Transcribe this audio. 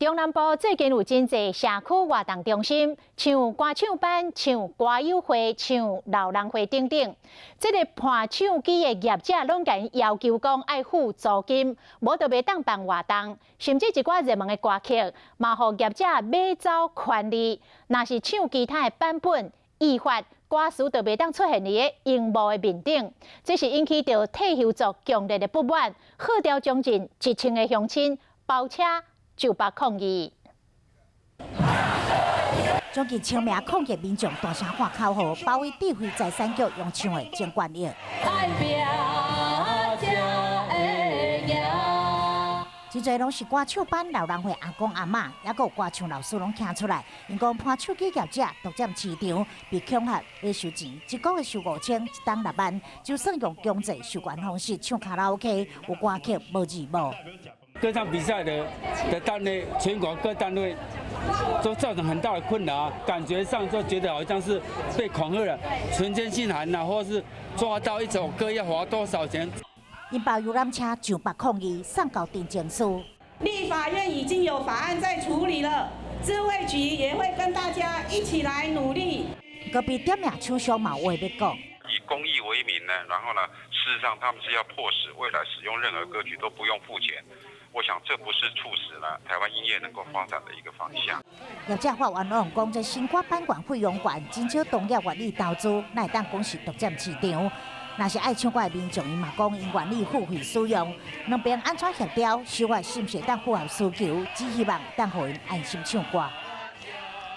中南部最近有真濟社區活動中心，像歌唱班、像歌友會、像老人會等等。這个盤唱機的業者攏共𪜶要求講愛付租金，無就袂當辦活動。甚至一寡熱門的歌曲，嘛予業者買走權利。若是唱其他的版本，依法歌詞就袂當出現佇个螢幕的面頂。這是引起著退休族強烈的不滿，號召將近1000個鄉親包車上北抗議。將近千名抗議民眾大聲喊口號，包圍智慧財產局用唱的鄭觀應。愛拼才會贏。真濟攏是歌唱班老人會阿公阿嬤，抑閣有歌唱老師攏站出來。𪜶講盤手機業者獨佔市場，被恐嚇欲收錢，一個月收5000，一冬6萬，就算用強制授權方式唱卡拉 OK，有歌曲無字幕。歌唱比賽的單位，全國各單位都造成很大的困擾，感覺上就覺得好像是被恐嚇了，存證信函呐，或是抓到一首歌要罰多少錢。𪜶包遊覽車上北抗議，送到陳情書。立法院已經有法案在處理了，智慧局也會跟大家一起來努力。隔壁點名廠商嘛有話欲講。以公益為名呢，然後呢，事實上他們是要迫使未來使用任何歌曲都不用付錢。我想這不是促使呢台灣音樂能夠發展的一個方向。業者發言人講，這新歌版權費用懸，真少同業願意投資，哪會當講是獨佔市場？若是愛唱歌的民眾，𪜶嘛講，𪜶願意付費使用，兩邊按怎協調，收費是毋是會當符合需求？只希望當予𪜶安心唱歌。